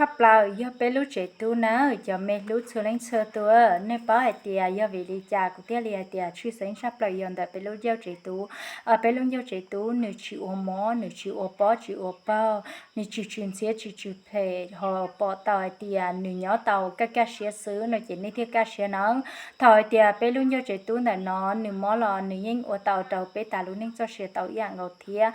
tshaj plaws yog peb lub tsev tub nawb. Cov me hlub txhua leej txhua tus, nej paub hais tias yog vim li cas kuv thiaj li hais tias tshwj xeeb tshaj plaws yog ntawm peb lub ncauj tsev tub. Peb lub ncauj tsev tub nws tsis ua mob, nws tsis ua pob tsis ua paug, nws tsis tsw ntxhiab tsis tsw phem, ho pom tau hais tias nws nyob tau kaj kaj siab xwb no ces nej thiaj kaj siab nawb. Thaum hais tias peb lub ncauj tsev tub ntawm no nws mob los nws yeej ua tau rau peb tas lub neej txoj sia tau ib yam nkaus thiab.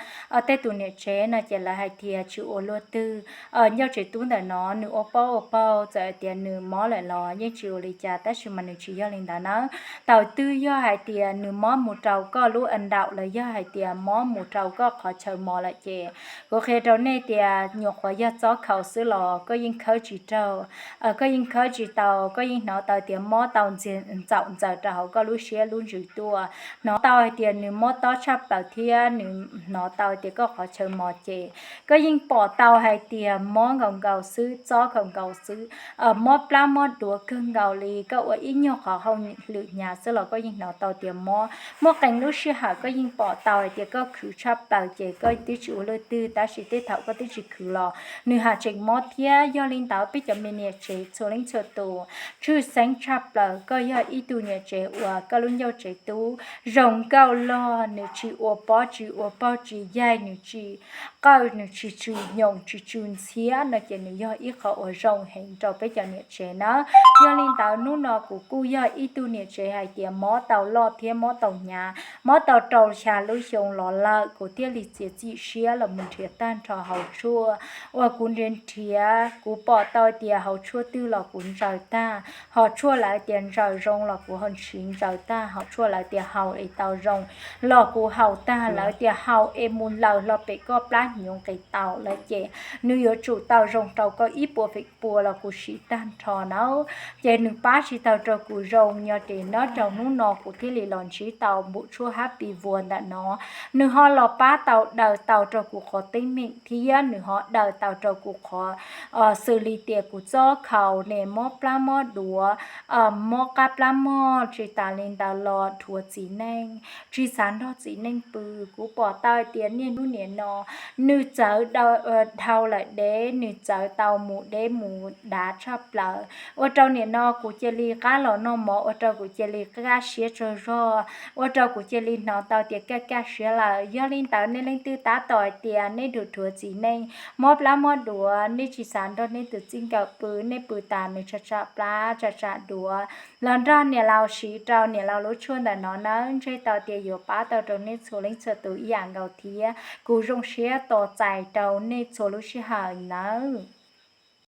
Tej tus niam tsev no ces lawv hais tias tsis ua luaj twg, ncauj tsev tub ntawm no nws ua pob ua paug, txawm hais tias nws mob lawm los yeej tsis ua li cas, tab sis mas nws tsis yog li ntawd nawb. Thaum twg yog hais tias nws mob mus rau koj lub a ntaum los yog hais tias mob mus rau koj qhov chaw mos lawm ces kuv qhia rau nej tias nyuam qhuav yog txob khaus xwb los koj yeej khawb tsis raug, koj yeej khawb tsis tau, koj yeej hnov tau tias mob tau ntxaum ntxaws rau hauv koj lub siab lub ntsws tuaj, hnov tau hais tias nws mob tob tshaj plaws thiab nws hnov tau tias koj qhov chaw mos ces koj yeej pom tau hais tias mob nkaus nkaus xwb, txob nkaus nkaus xwb, mob plab mob duav kawg nkaus li. Koj ua ib nyuag qhov hauj lwm hnyav xwb los koj yeej hnov tau tias mob. Muaj qee lub sij hawm koj yeej pom tau hais tias koj khwv tshaj plaws ces koj twb tsis ua luaj twg, tab sis tej thaum koj twb tsis khwv los nws haj tseem mob thiab. Yog li ntawd peb cov me niam tsev txhua leej txhua tus, tshwj xeeb tshaj plaws koj yog ib tug niam tsev uas koj lub ncauj tsev tub zoo nkauj log, nws tsis ua pob tsis ua paug tsis yaig, nws tsis qawj, nws tsis tsw nyoos tsis tsw ntxhiab no ces nws yog ib qho uas zoo heev rau peb cov niam tsev nawb. Yog li ntawd hnub no kuv kuj yog ib tug niam tsev hais tias mob tau loj thiab mob tau hnyav, mob tau rau xya lub xyoo los lawm, kuv thiaj li txiav txim siab los mus nrhiav tag nrho hauv tshuaj uas kuv nrhiav nrhiav, kuv pom tau tias hauv tshuaj twg los kuv ntsaws tag, hauv tshuaj lawv tias ntsaws zoo los kuv ho nrhiav ntsaws tag, hauv tshuaj lawv tias haus es tau zoo los kuv haus tag, lawv tias haus es mus laws hlo pem koj plab hnyuv nqis tau lawm ces nws yuav tsum tau zoo rau koj ib puas feem pua los kuv siv tag nrho nawb, ces nws pab tsis tau rau kuv zoo. Yog ces nyob rau hnub no kuv thiaj li los ntsib tau npum tshuaj Happy Vuas ntawm no, nws ho los pab tau daws tau rau kuv qhov teeb meem thiab nws ho daws tau rau kuv qhov xws li tias kuv txob khaus ne, mob plab mob duav, mob qab plab mog, tsis tas li ntawd los dhuav txiv neej, tsis xav nrog txiv neej pw. Kuv pom tau tias niaj hnub nim no nws txawv dhau lawm deb, nws txawv tau mus deb mus dav tshaj plaws, ua rau nim no kuv cia li qab los noj mov, ua rau kuv cia li kaj siab tsaug zog, ua rau kuv cia li hnov tau tias kaj kaj siab lawm. Yog li ntawd nej leej twg tab tom hais tias nej dhuav dhuav txiv neej, mob plab mob duav, nej tsis xav nrog nej tus txij nkawm pw, nej pw tas nws tsam tsam plab tsam tsam duav los nrog niam laus siv rau niam laus lub tshuaj ntawm no nawb, ntshe tau tias yuav pab tau rau nej txhua leej txhua tus ib yam nkaus thiab. Kuv zoo siab tos txais rau nej txhua lub sij hawm nawb.